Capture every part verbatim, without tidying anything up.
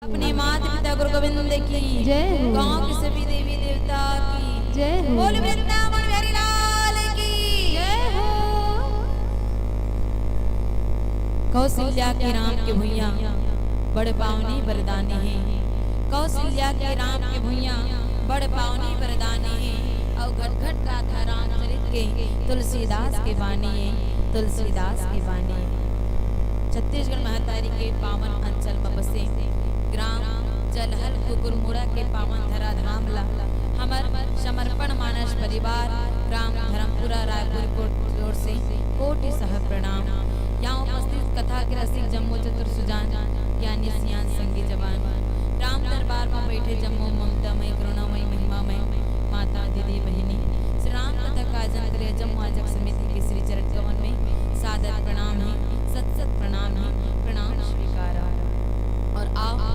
अपने माता पिता गुरु गोविंद की, जय हो। गांव के सभी देवी देवता की, जय हो। बोल वृंदावन बिहारी लाल की, जय हो। कौशल्या के राम के भुइयां बड़ पावनी बरदानी हे। कौशल्या के राम के भुइयां बड़ पावनी बरदानी हे। अउ घट घट गाथा रामचरित के तुलसीदास के बानी हे, तुलसीदास के बानी हे। छत्तीसगढ़ महतारी के पावन अंचल म बसे ग्राम जलहल कुकुरमुड़ा के पावन धराधाम ला हमर समर्पण मानस परिवार ग्राम धर्मपुरा रायपुर कोट ओर से कोटि सह प्रणाम। यहाँ उपस्थित कथा के रसिक जम्मो चतुर सुजान, ज्ञानी सियान संगी जवान, राम दरबार म बैठे जम्मो ममतामय करुणामय महिमामय माता दीदी बहिनी, श्री राम कथा का आयोजन करे जम्मो आयोजक समिति के श्री चरण कमल में सादर प्रणाम हे, सत सत प्रणाम हे, प्रणाम स्वीकार। अउ आओ,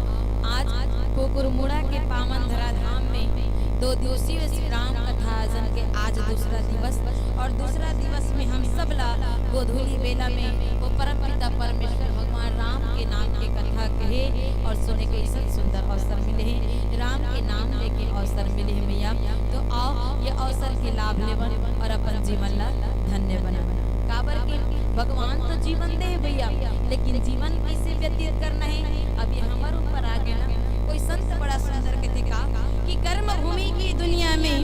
आज कुकुरमुड़ा के पावन धराधाम में दो दिवसीय श्री राम कथा आयोजन के आज दूसरा दिवस, अउ दूसरा दिवस में हम सब ला गोधूली बेला में वो परम पिता परमेश्वर भगवान राम के नाम के कथा कहे अउ सुने के अइसन सुंदर अवसर मिले हे, राम के नाम लेके अवसर मिले हे मैया। तो आओ, ये अवसर के लाभ लेवन अउ अपन जीवन ला धन्य बनावन। काबर कि भगवान तो जीवन दे हे भैया, लेकिन जीवन कइसे व्यतीत करना हे, अब ये हमर ऊपर आ गे ना। कोई संत बड़ा सुंदर कथे का कि कर्म भूमि की दुनिया में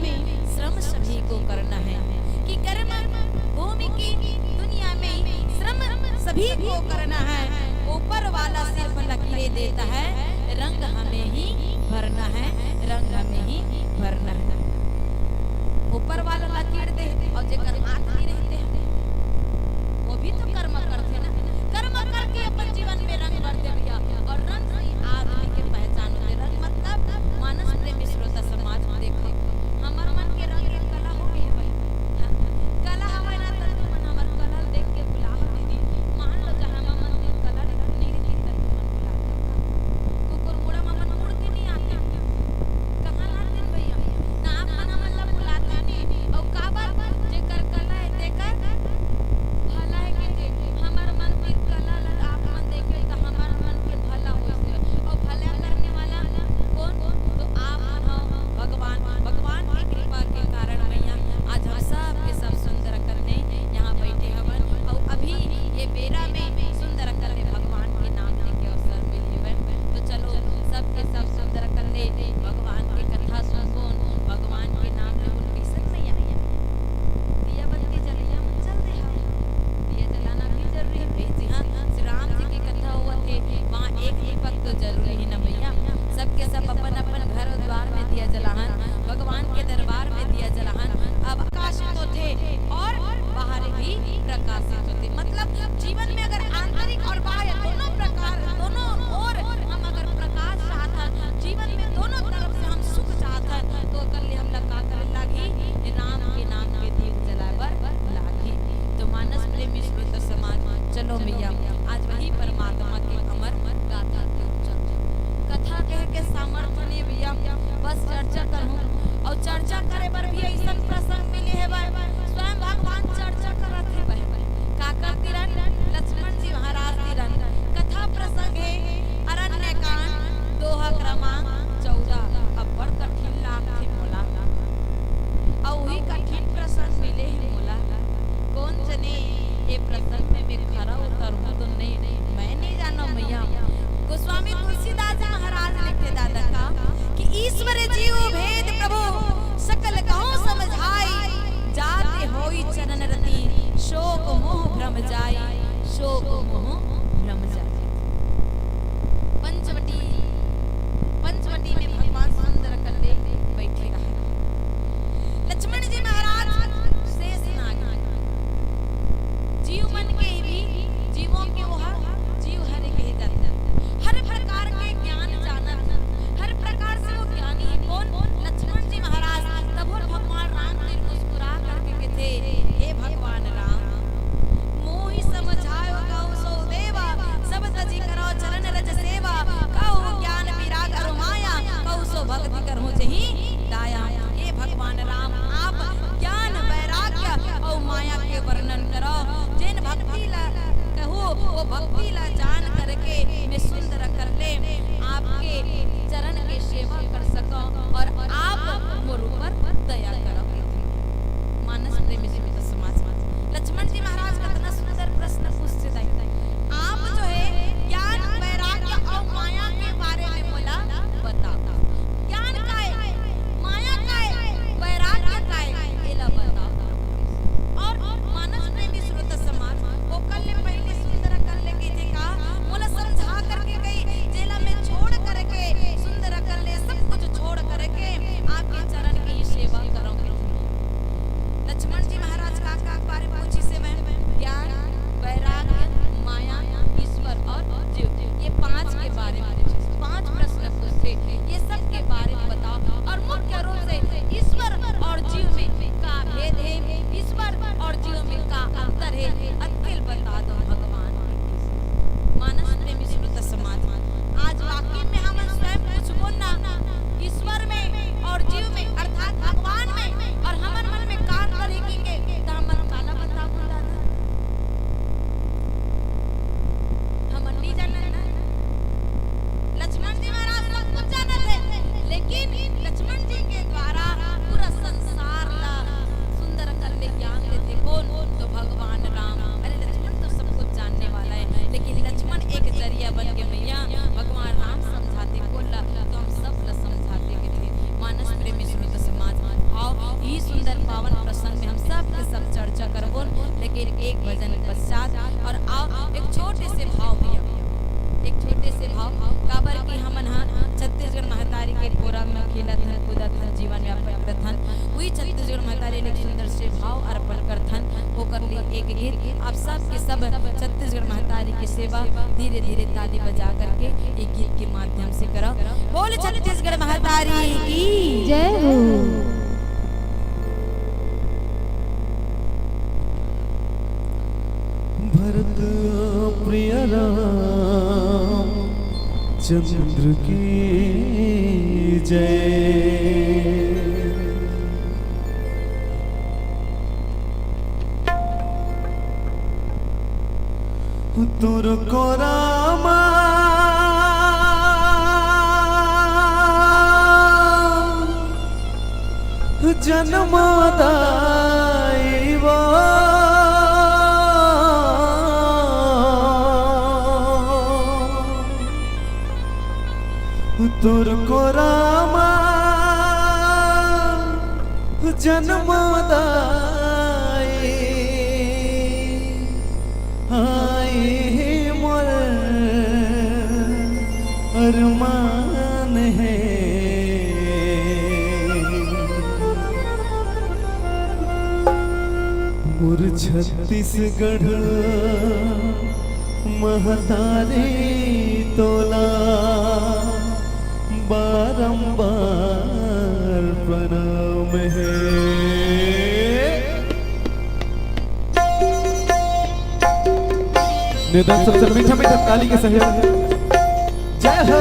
श्रम सभी को करना है, कि कर्म भूमि की दुनिया में श्रम सभी को करना है। ऊपर वाला सिर्फ लकीरें देता है, रंग हमें ही भरना है, रंग हमें ही भरना है। ऊपर वाला लकीर दे अउ जेकर हाथ नहीं रहते हैं, वो भी तो कर्म करथे ना। कर्म करके अपन जीवन में रंग भरथे भैया, अउ रंग से आदमी के पहचान होथे। रंग मतलब मानस प्रेमी श्रोता समाज, देखो, हमर मन के रंग एक कला हो गे हे भाई। हाँ, कला हवय ना, त तुमन हमर कला ल देख के भुलाहू दीदी। मान लो, जहाँ हमर मन के कला नइ रहितिस, त तुमन भुला जाहू। कुकुरमुड़ा म हमन मुड़ के नइ आतेन। कहाँ लातेन भैया? ना आप मन हमन ला भुलातेन। अउ काबर? जेकर कला हे, तेकर भला हे कहिथे। हमर मन के कला ला आप मन देखे, त हमर मन के भला होइस हे। अउ भला करने वाला कोन? तो आप मन हो, भगवान। भगवान के कृपा के कारण मैया, आज हम सब के सब सुंदर अकन ले यहाँ बैठे हवन। अउ अभी ये बेरा में सुंदर अकन ले भगवान के नाम लेके अवसर मिले हवय। तो चलो, सब के सब सुंदर अकन ले भगवान के कथा सुनबोन, भगवान के नाम लेबोन। कइसन मैया? दिया बत्ती जलइया मन चल दे हव। दिया जलाना भी जरूरी हे भाई। जी हाँ, श्री राम जी के कथा होवत हे, वहाँ एक दीपक तो जरूरी हे ना भैया। सबके सब अपन अपन घर द्वार में दिया जलाहन, भगवान के दरबार में दिया जलाहन। अब प्रकाशित होथे अउ बाहर भी प्रकाशित होथे, मतलब जीवन में अगर आंतरिक अउ बाह्य दोनों प्रकार, दोनों ओर हम अगर प्रकाश चाहत हन, जीवन में दोनों तरफ से हम सुख चाहत हन, तो ओकर लिए हमला का करे लागही? राम के नाम के दीप जलाए बर लागही। तो मानस प्रेमी श्रोता समाज, चलो मैया, आज वही परमात्मा के अमर गाथा के उच्चारण, कथा कहे के सामर्थ्य नइ भैया, बस चर्चा करहूँ। अउ चर्चा करे बर भी अइसन प्रसंग मिले हवय, स्वयं भगवान चर्चा करत हवय। काकर तीरन? लक्ष्मण जी महाराज तीरन। कथा प्रसंग हे अरण्य कांड, दोहा क्रमांक चौदह। अब्बड़ कठिन लागथे मोला, अउ उही कठिन प्रसंग मिले हे मोला। कोन जने ये प्रसंग में मैं खरा उतरहूँ तो नहीं, मैं नहीं जानव मैया। गोस्वामी तुलसीदास जी महाराज लिखथे दादा का कि ईश्वर जीव भेद प्रभु सकल कहूँ समझाई, जाति होई चरण रति शोक मोह भ्रम जाई, शोक मोह भ्रम जाई। पंचवटी, पंचवटी में भगवान सुंदर अकन ले बैठे रहे। लक्ष्मण जी महाराज शेष नाग, जीव मन के भी, जीवों के वो जीव हरे कहे जाथे। हर प्रकार के ज्ञान जानत, हर प्रकार से वो ज्ञानी हे। कोन? लक्ष्मण जी महाराज। तब भगवान राम तीर मुस्कुरा करके कथे, हे भगवान राम, मोहि समझायो कहु सो देवा, सब तजी करो चरण रज सेवा, कहु ज्ञान विराग अरु माया, कहु सो भक्ति करहु जही दाया। हे भगवान राम, आप ज्ञान, वैराग्य अउ माया के वर्णन करो। जेन भक्ति ला कहू, वो भक्ति ला जान करके मैं सुंदर अकन ले आपके चरण के सेवा कर सकव और आप मोर ऊपर दया करव। मानस प्रेमी श्रोता समाज, लक्ष्मण जी महाराज कतना सुंदर प्रश्न पूछथे दाई। आप जो है ज्ञान, वैराग्य और माया के बारे में मोला बताओ। ज्ञान का है, माया का है, वैराग्य का है, एला बताओ। और मानस प्रेमी श्रोता समाज, ओकर ले पहले सुंदर अकल ले कहिथे का, मोला समझा करके कही, जेला मैं छोड़ करके, सुंदर अकल ले सब कुछ छोड़ करके आपके चरण की सेवा करव। लक्ष्मण जी महाराज का, का बारे पूछिस हे, ज्ञान, वैराग्य, माया, ईश्वर और जीव, ये पांच के बारे में पूछिस। पांच प्रश्न पूछथे, ये सब के बारे में बताओ। और मुख्य रूप से ईश्वर और जीव में का भेद है, ईश्वर और जीव में का अंतर है, अतके ल बता दव भगवान। मानस प्रेमी श्रोता समाज, आज वाकई में हमन स्वयं पूछबो ना, ईश्वर में और जीव में अर्थात भगवान में और हमर मन में का अंतर हे कहिके, त हमन काला बताबो दादा? हमन नइ जानन ना। लक्ष्मण जी महाराज सब कुछ जानत हे, लेकिन लक्ष्मण जी के द्वारा पूरा संसार ला सुंदर अकल ले ज्ञान देथे कोन? तो भगवान राम। अरे लक्ष्मण तो सब कुछ जानने वाला है, लेकिन लक्ष्मण एक जरिया बन के मैया भगवान राम समझाथे कोन ला, तो हम सब ला समझाथे कथे। मानस प्रेमी श्रोता समाज, आओ ई सुंदर पावन प्रसंग में हम सब के सब चर्चा करबोन, लेकिन एक भजन पश्चात। और आओ एक छोटे से भाव भैया, एक छोटे से भाव, काबर कि हमन ह छत्तीसगढ़ महतारी के कोरा में खेलत हन, कूदत हन, जीवन यापन करत हन। उही छत्तीसगढ़ महतारी ले एक सुंदर से भाव अर्पण करथन। ओकर लिए एक गीत आप सब के सब छत्तीसगढ़ महतारी के सेवा धीरे धीरे ताली बजा करके एक गीत के माध्यम से करव। बोल छत्तीसगढ़ महतारी की। जय हो। भरत प्रिय राम चंद्र की जय। तोर को रामा जन्मदाई वो। तोर को रामा जन्मदाई, हाय मोर अरमान हे। मोर छत्तीसगढ़ महतारी तोला बारंबार प्रणाम हे। निदान सबसे मीठा मीठा ताली के सहयोग। जय हो।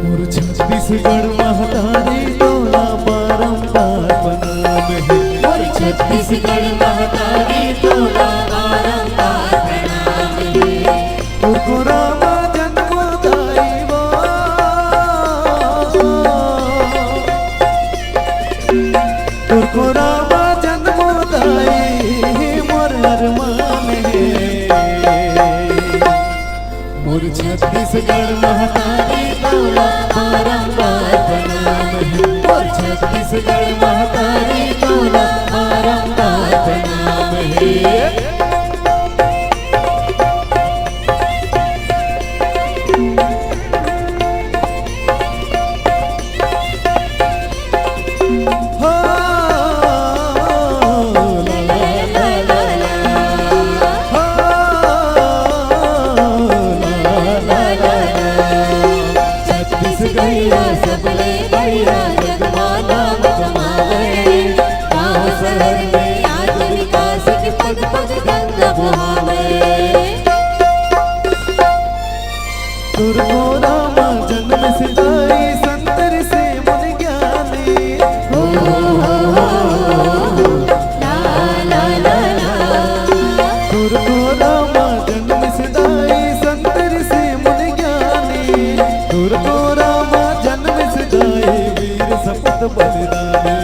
मोर छत्तीसगढ़ महतारी तोला बारंबार प्रणाम हे। मोर छत्तीसगढ़ महतारी तोला बारंबार प्रणाम हे। तोर को रामा जन्मदाई वो। तोर को रामा जन्मदाई मोर अरमान हे। मोर छत्तीसगढ़ महतारी तोला बारंबार प्रणाम हे। मोर छत्तीसगढ़ महतारी तोला बारंबार प्रणाम हे। जगमाला में जमावे, गाँव शहर में आज विकास के पग पग गंगा बहावे। तुरको रामा जन्म सिधाई संत ऋषि मुनि ज्ञानी। हो, हो, हो, हो, हो, ला, ला, ला, ला। तुरको रामा जन्म सिधाई संत ऋषि मुनि ज्ञानी। तुरको रामा जन्म सिधाई वीर सपत बलिदानी।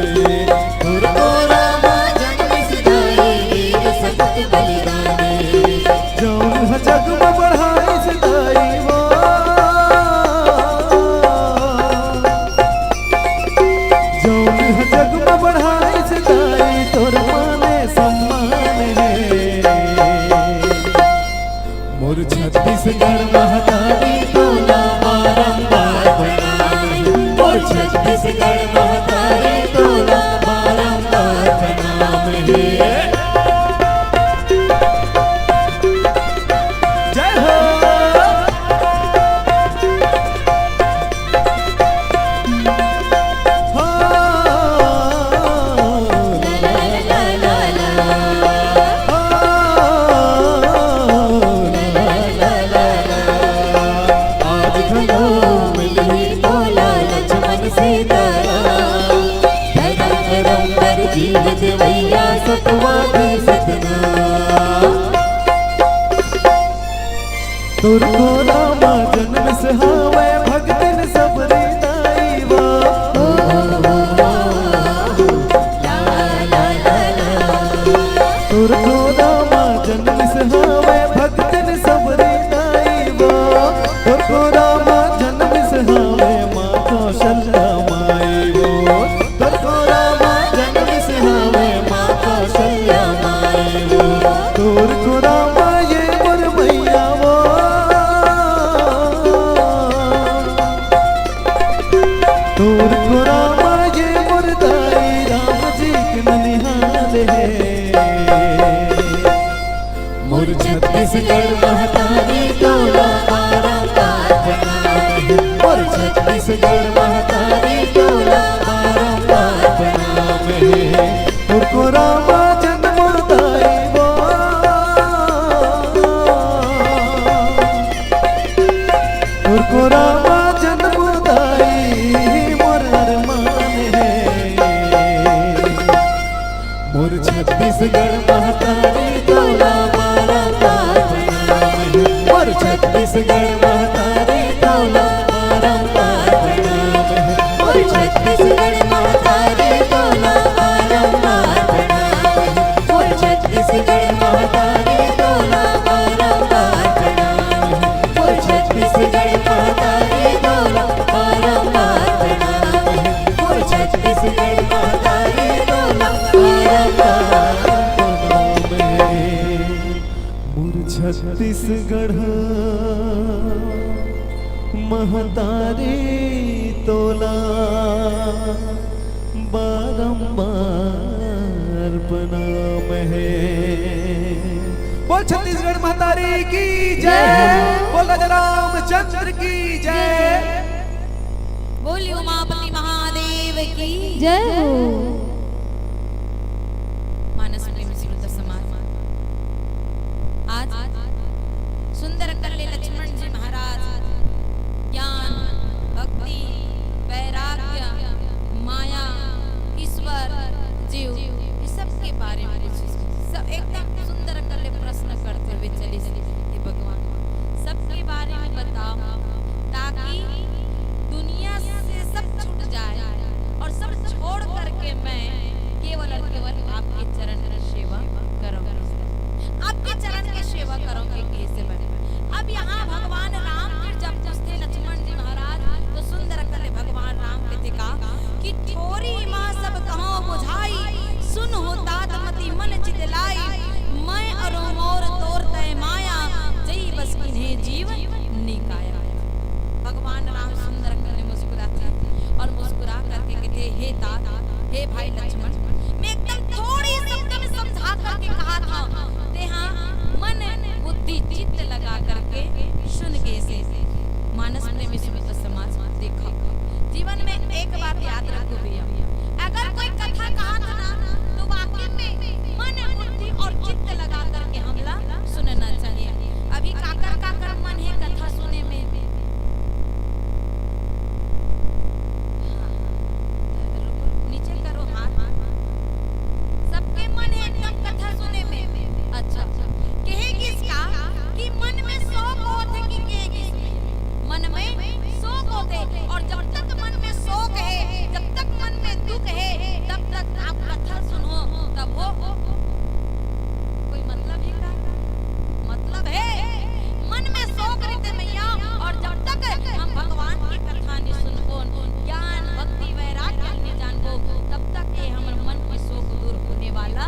तुरको रामा जन्म सिधाई वीर सपत बलिदानी। जौन ह जग म बढ़ाइस दाई वो। जौन ह जग म बढ़ाइस दाई, तोर माने सम्मान हे। मोर छत्तीसगढ़ महतारी तोला बारंबार प्रणाम हे। मोर छत्तीसगढ़ महतारी तोला बारंबार प्रणाम हे। जय हो। हो। आज घलो मिलही तोला लक्ष्मण सीता राम। धरम धरम पर जीव देवैया सतवा दे सतना। तुरको रामा जन्म सिहावे भगतन सबरी दाई वो। तुरको रामा जन्म सिहावे भगतन सबरी दाई वो। तुरको रामा जन्म सिहावे माँ कौशल्या माई वो। तुरको रामा जन्म सिहावे माँ कौशल्या माई वो। तुरको रामा ये मोर मैया वो। तुरको रामा ये मोर दाई राम जी के ननिहाल हे। मोर छत्तीसगढ़ महतारी तोला बारंबार प्रणाम हे। मोर छत्तीसगढ़ महतारी तोला बारंबार प्रणाम हे। तुरको रामा जन्म दाई वो। तुरको रामा जन्म दाई मोर अरमान हे। मोर छत्तीसगढ़ महतारी तोला बारंबार प्रणाम हे। मोर छत्तीसगढ़ महतारी तोला बारंबार प्रणाम हे। मोर छत्तीसगढ़ महतारी तोला बारंबार प्रणाम हे। मोर छत्तीसगढ़ महतारी तोला बारंबार प्रणाम हे। मोर छत्तीसगढ़ महतारी तोला बारंबार प्रणाम हे। मोर छत्तीसगढ़ महतारी तोला बारंबार प्रणाम हे। मोर छत्तीसगढ़ महतारी तोला बारंबार प्रणाम हे। बोल छत्तीसगढ़ महतारी की जय। जय हो। बोल राजा रामचंद्र की जय। बोलिए उमापति महादेव की जय हो। मानस प्रेमी श्रोता समाज, आज सुंदर कल्ले लक्ष्मण जी महाराज ज्ञान, भक्ति, वैराग्य, माया, ईश्वर, जीव, ये सब के बारे में कुछ सब एकदम सुंदर कल्ले प्रश्न करते हुए चलिस हे भगवान। सबके बारे में बताओ, ताकि दुनिया से सब छूट जाए और सब छोड़ करके मैं केवल और केवल आपके चरण की सेवा करूंगी, आपके चरण की सेवा करूंगी, कहे से बने। अब यहाँ भगवान राम फिर जब पूछते लक्ष्मण जी महाराज, तो सुंदर कल्ले भगवान राम कथे का कि थोरी माँ सब कहो बुझाई, सुन हो तात मति मन चित लाई, मैं अरु मोर तोर तय माया, जई बस किन्हें जीव निकाया। भगवान राम सुंदर कल्ले मुस्कुराथे और मुस्कुरा करके कथे, हे तात, हे भाई लक्ष्मण, मैं एकदम थोड़ी शब्द में समझा करके कहा था, तेहा मन बुद्धि चित्त लगा करके सुन गे से। मानस प्रेमी श्रोता समाज, देखो, जीवन में एक बार बात याद रखो भैया, अगर कोई कथा कहत ना, तो वाकई में मन, बुद्धि और चित्त लगा करके हमला सुनना चाहिए। अभी काकर काकर मन हे कथा सुने में? हाँ, हाँ। रुको, नीचे करो हाथ। सबके मन हे एकदम कथा सुने में। अच्छा, कहे गिस का कि मन में शौक होथे कि कहे गिस में? मन में शौक होथे, और जब तक मन में शौक हे, जब तक मन में दुख हे, तब तक आप कथा सुनो, तब हो। कोई मतलब हे का? मतलब हे। मन में शौक रहिथे मैया, और जब तक हम भगवान के कथा नहीं सुनबो, ज्ञान, भक्ति, वैराग्य नहीं जानबो, तब तक ये हमर मन के शौक दूर होने वाला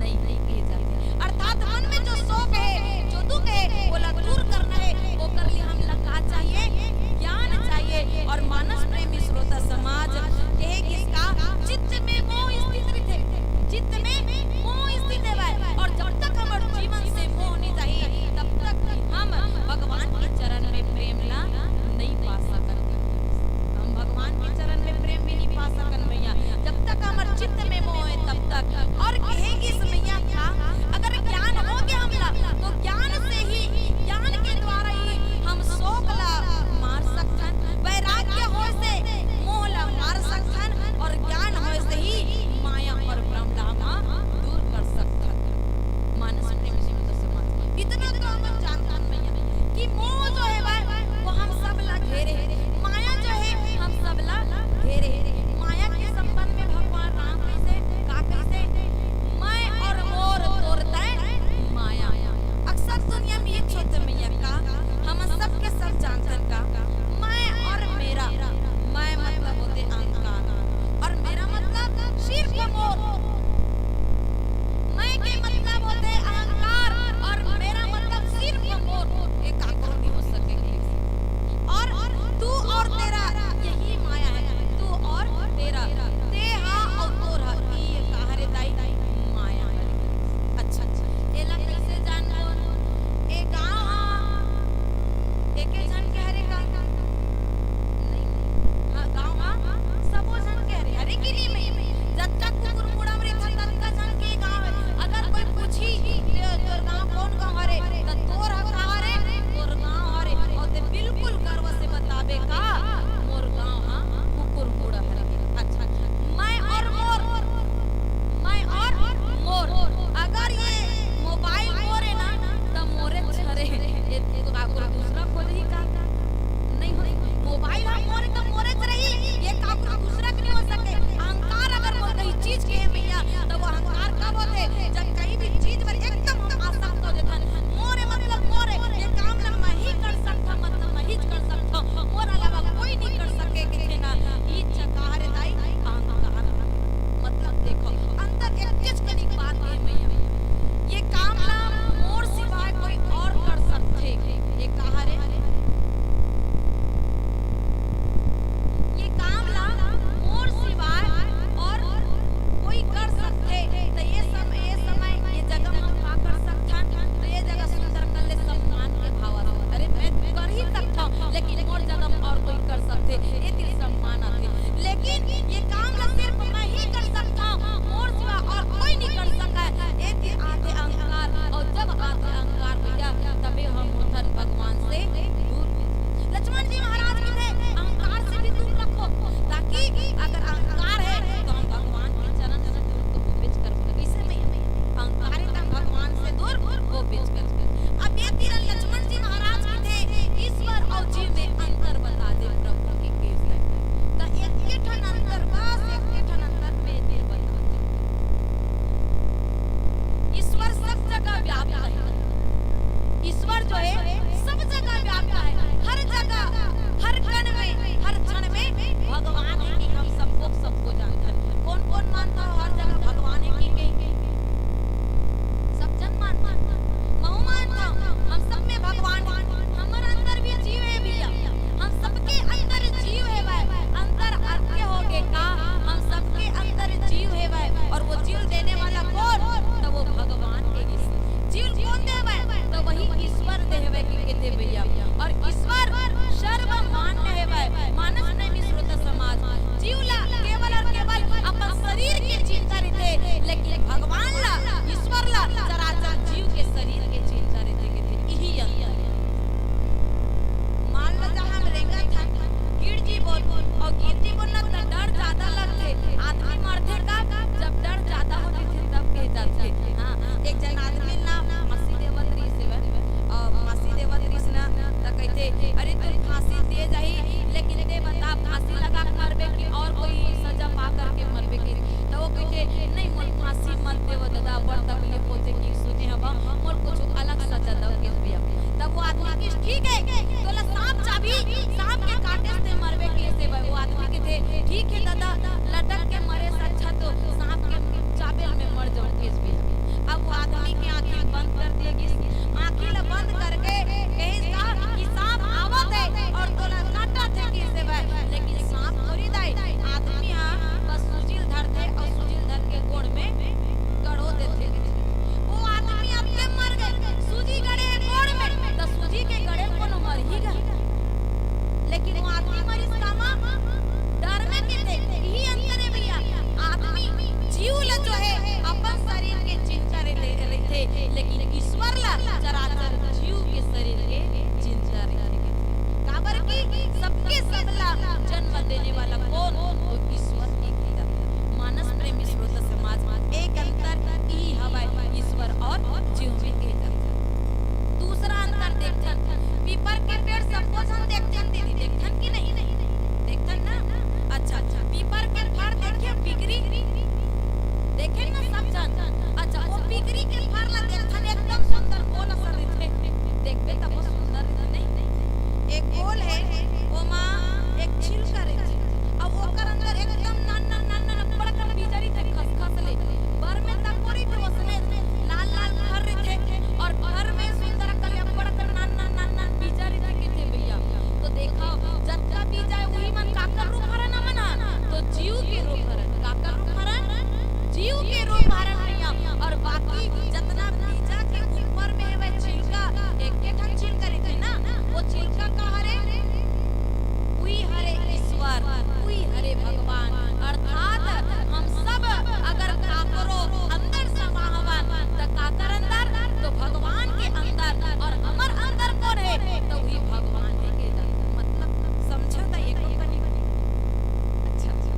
नहीं हे, कहे जाथे। अर्थात मन में जो शौक हे, जो दुख हे, ओला दूर करना हे, ओकर लिए हमला का चाहिए? ज्ञान चाहिए। और मानस प्रेमी श्रोता समाज, कहे गिस का, चित्त में मोह स्थित रहिथे, चित्त में मोह स्थित हवय, और जब तक हमर जीवन से मोह नहीं जाही, तब तक हम भगवान के चरण में प्रेम ला नहीं पा सकत। हम भगवान के चरण में प्रेम भी नहीं पा सकन भैया, जब तक हमर चित्त में मोह हे तब तक। और कहे गिस मैया का, अगर ज्ञान हो गया हमला, तो ज्ञान से ही, ज्ञान के द्वारा ही हम शोक ला मार सकथन, वैराग्य होय से मोह ला मार सकथन, और ज्ञान होय से ही माया और भ्रम ला हम दूर कर सकथन। मानस प्रेमी श्रोता समाज, इतना तो हमन जानथन भैया कि मोह जो हे भाई, वो हम सब ला घेरे हे, माया जो हे हम सब ला घेरे हे। माया के संबंध में भगवान राम कइसे, का कइसे, मैं और मोर तोर तैं माया। अक्सर दुनिया में ये छोटे मैया का, हम सबके सब जानथन का, मैं और मेरा, मैं मतलब होथे अहंकार, और मेरा मतलब सिर्फ मोर। मैं के मतलब होथे अहंकार, और मेरा मतलब सिर्फ मोर। ये काकरो नहीं हो सके। और तू और तेरा, यही माया हे। तू और तेरा, ते हा और तोर हा, ये का हरे दाई? माया हरे। अच्छा, अच्छा, एला कइसे जानबो? ए गाँव हा एके झन के हरे का? नहीं, नहीं। हाँ, गाँव हा सबो झन के हरे, हरे कि नहीं में? जतका कुकुर मुड़ा में रहिथे, ततका झन के गाँव हे। अगर कोई पूछी, "ते, तोर गाँव कौन गाँव हरे?" त तोर हा का हरे? तोर गाँव हरे। और ते बिल्कुल गर्व से बताबे का, "मोर गाँव हा कुकुर मुड़ा हरे।" अच्छा, अच्छा। मैं और मोर, मैं और मोर। अगर ये मोबाइल मोर हे ना, त मोरे हरे। ये तो काकरो दूसरा खोजही का? नहीं होई। मोबाइल हा मोर हे त मोरे रही, ये काकरो दूसरा के नहीं हो सके। अहंकार अगर मोर कहीं चीज के हे मैया, त वो अहंकार कब होथे? जब कहीं भी चीज पर एकदम हम आसक्त हो जाथन। मोर हे मतलब मोर हे, ये काम ला मैं ही कर सकथव, मतलब मैं ही कर सकथव, मोर अलावा कोई नहीं कर सके, कथे ना। ई का हरे दाई? अहंकार। मतलब देखो, अंदर एक चीज कनिक बात हे मैया, ये काम ला मोर सिवाय कोई और कर सकथे, ये का हरे? ये काम ला मोर सिवाय और कोई कर सकथे, त ये समय, ये समय, ये जगह में हम का कर सकथन? त ये जगह सुंदर कर ले, सम्मान के भाव आ सकथे। अरे, मैं कर ही सकथव, लेकिन मोर जगह में और कोई कर सकथे, ये दिल सम्मान आथे। लेकिन ये काम ला सिर्फ मैं ही कर सकथव, मोर सिवा और कोई नहीं कर सकय, ये दिल आथे अहंकार। और जब आथे अहंकार भैया, तबे हम होथन भगवान से दूर। लक्ष्मण जी महाराज कथे, "अहंकार से भी दूर रखो, ताकि अगर अहंकार हे, तो हम भगवान के चरण से दूर तो होबेच करबो।" कइसे में? अहंकार हे, त हम भगवान से दूर होबेच करबो। अब ये तीर लक्ष्मण जी महाराज कथे, "ईश्वर और जीव में अंतर बता दे प्रभु के केस तक।" त एके ठन अंतर, बस एके ठन अंतर में तीर बता दे। ईश्वर सब जगह व्याप्त हे। ईश्वर जो हे, सब जगह व्याप्त हे, हर जगह, हर कण में, हर क्षण में भगवान हे कि हम सबको, सबको जानथन। कौन, कौन मानथव हर जगह भगवान हे कि नहीं? सब जन मानथन, महूँ मानथव, हम सब में भगवान हे। हमर अंदर भी जीव हे भैया, हम सबके अंदर जीव हेवय। अंतर अतके होगे का, हम सबके अंदर जीव हेवय, और वो जीव देने वाला कौन? त वो भगवान हे। जीव कौन देवय? त वही ईश्वर देवय के, के देवैया। और ईश्वर सर्वमान्य हेवय। मानस प्रेमी श्रोता समाज, जीव ला मरबे कि और कोई सजा पा करके मरबे कि? त वो कहिथे, "नहीं, मोर फांसी मत देव ददा, बड़ तकलीफ होथे कि सुने हवा, मोर कुछ अलग सजा दव," कहिथे भैया। तब वो आदमी कहिस, "ठीक है, तोला सांप चाबही, सांप के काटे से मरबे," कहिस हे भाई। वो आदमी कहिथे, "ठीक है ददा, लटक के मरे से अच्छा तो सांप के चाबे में मर जाऊं," कहिस भैया। अब वो आदमी के आंखी बंद कर दिए गिस, आंखी ला बंद करके कहिस का कि सांप आवत है और तोला काटत है, कहिस हे भाई, लेकिन सांप थोड़ी दाई, आदमी हा बस सूजी ल धरथे और सूजी ल धर के गोड़ में गड़ो देथे। वो आदमी अब के मर गए, सूजी गड़े गोड़ में, त सूजी के गड़े कोनो मरही गा? लेकिन वो आदमी मरिस कामा? डर में। कहिथे, यही अंतर है भैया। आदमी जीव ल जो है अपन शरीर के चिंता रहिथे, लेकिन ईश्वर ला चराचर जीव के शरीर के चिंता रहिथे। काबर कि सबके सब ला जन्म देने वाला कौन? तो ईश्वर एक ही जाथे। मानस प्रेमी श्रोता समाज, एक अंतर ई हवय ईश्वर और जीव में, एक अंतर। दूसरा अंतर देखथन, पीपर के पेड़ सबको झन देखथन दीदी, देखथन कि नहीं? देखथन ना? अच्छा, पीपर के फर देखे पिगरी, देखे ना सब झन? अच्छा, वो पिगरी के फर ला देखथन, एकदम सुंदर गोल असन रहिथे, देखबे तब वो सुंदर रहिथे, नहीं? एक गोल है, ओमा एक छिलका रहिथे, अब ओकर अंदर एकदम नान नान नान नान अब्बड़ अकन बीजा रहिथे, खसखस ले बर में तको रहिथे, ओसने लाल लाल फर रहिथे, और फर में सुंदर अकन अब्बड़ अकन नान नान नान नान बीजा रहिथे, कहिथे भैया। तो देखव, जतका बीजा है, उही मन काकर रूप हरन हमन हा? तो जीव के रूप हरन। काकर रूप हरन? जीव के रूप हरन भैया। और बाकी जतना बीजा के ऊपर में है, वह छिलका, एक ठन छिलका रहिथे ना, वो छिलका का हरे? उही हरे ईश्वर, उही हरे भगवान। अर्थात हम सब अगर काकरो अंदर समा हवन, त काकर अंदर? तो भगवान के अंदर। और हमर अंदर कौन है? तो उही भगवान है के जान। मतलब समझा था ये तो कनी? अच्छा, अच्छा।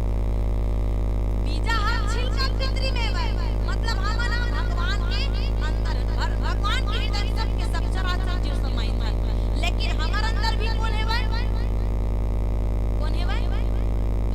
बीजा हर छिलका पितरी में हवय, मतलब हमन ह भगवान के अंदर, भर-, भगवान के हृदय में सबके सब चराचर जीव समाहित है। लेकिन हमर अंदर भी कौन हवय? कौन हवय?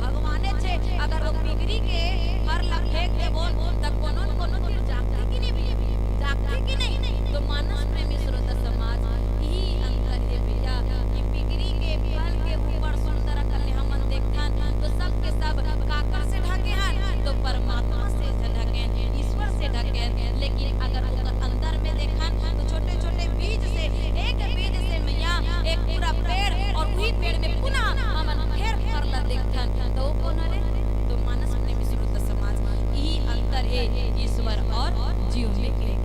भगवाने छे। अगर वो पिगरी के फर ला फेंक देबो, त कोनो न कोनो चीज जागथे कि नहीं भैया? जागथे कि नहीं? तो मानस प्रेमी श्रोता समाज, यही अंतर है भैया कि पिगरी के फल के ऊपर सुंदर अकन ले हमन देखथन, तो सबके सब काकर से ढके हन, तो परमात्मा से ढके हन, ईश्वर से ढके हन। लेकिन अगर ओकर अंदर में देखन, तो छोटे-छोटे बीज से, एक बीज से मैया एक पूरा पेड़, और उही पेड़ में पुनः हमन फेर फर ला देखथन। तो वो कौन हरे? तो मानस प्रेमी श्रोता समाज, यही अंतर है ईश्वर और जीव में के।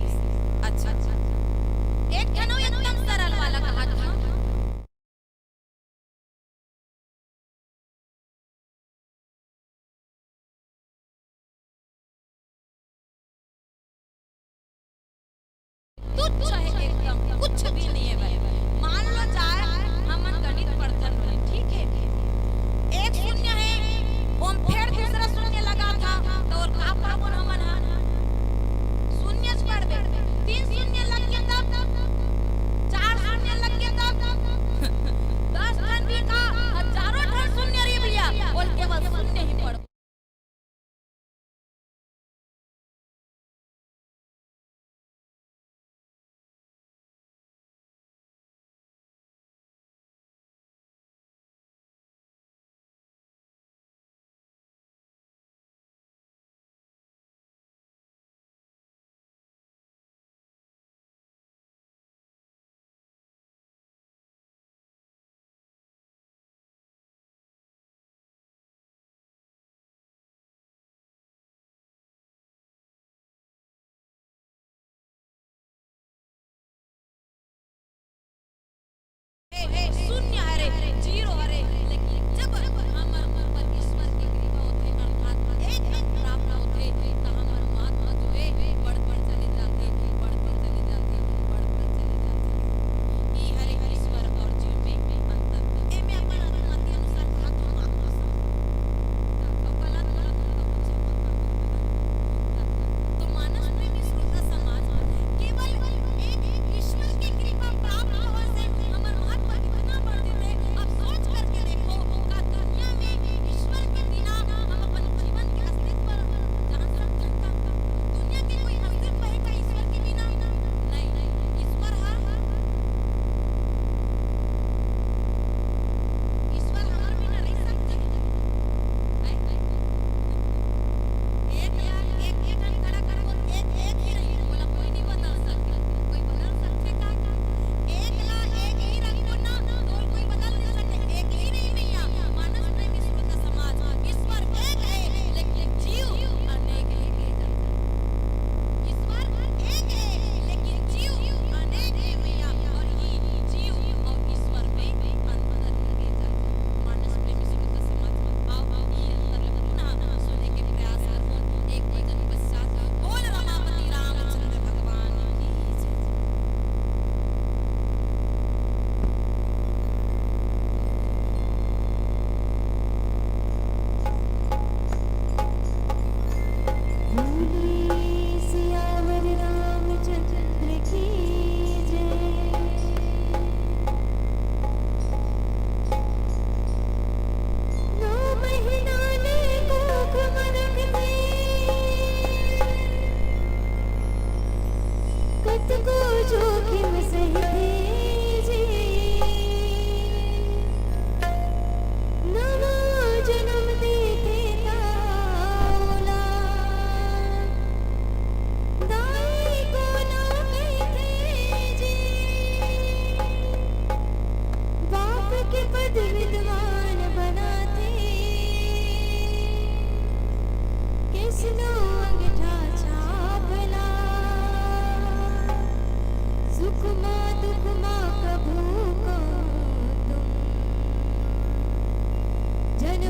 अच्छा, अच्छा। एक ठन अउ एकदम सरल वाला कहात हंव। तुच्छ है एकदम, कुछ भी नहीं है भाई। मान लो जाए हमन गणित पढ़थन भाई, ठीक है, एक शून्य है, ओम फेर दूसरा शून्य लगाथन, तो और का पाबोन हमन हा? शून्य च पड़बे। तीन शून्य लग गया तब, चार शून्य लग गया तब, दस ठन भी का, हजारों ठन शून्य रे भैया, ओल केवल शून्य ही पड़बे।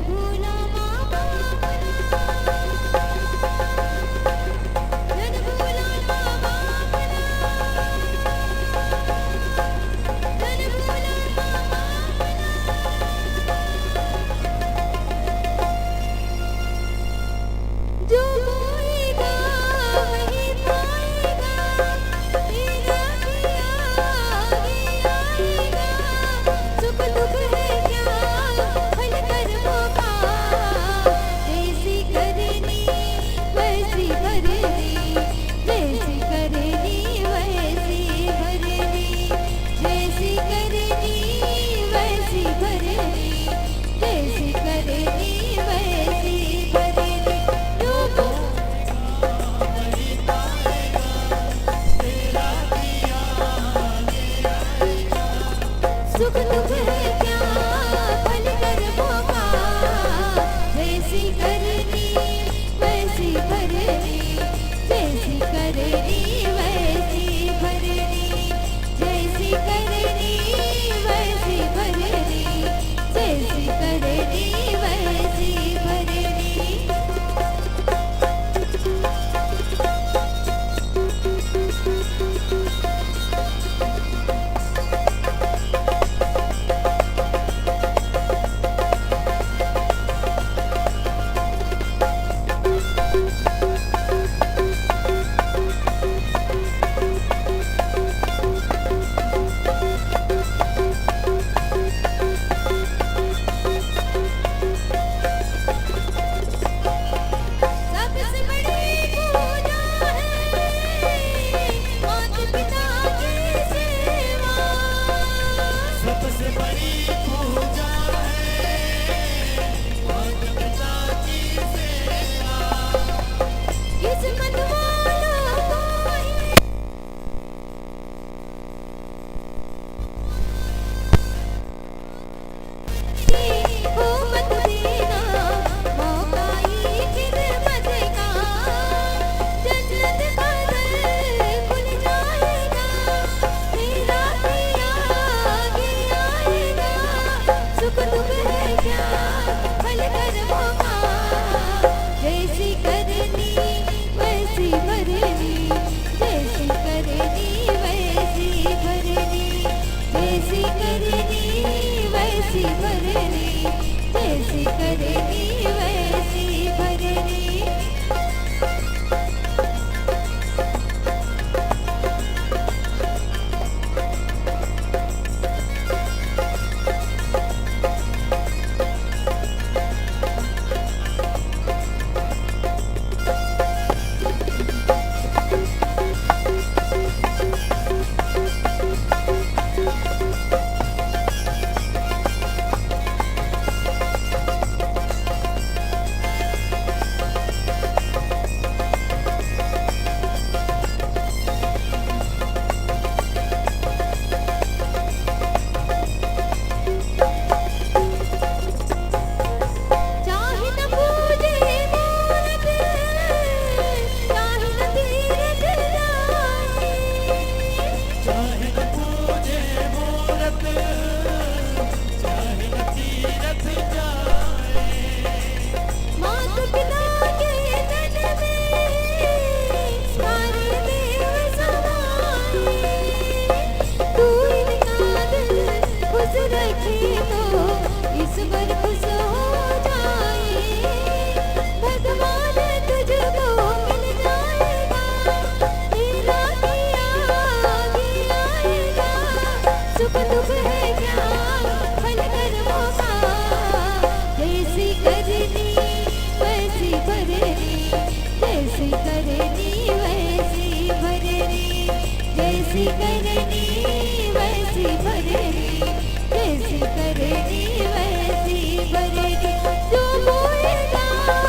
फूलों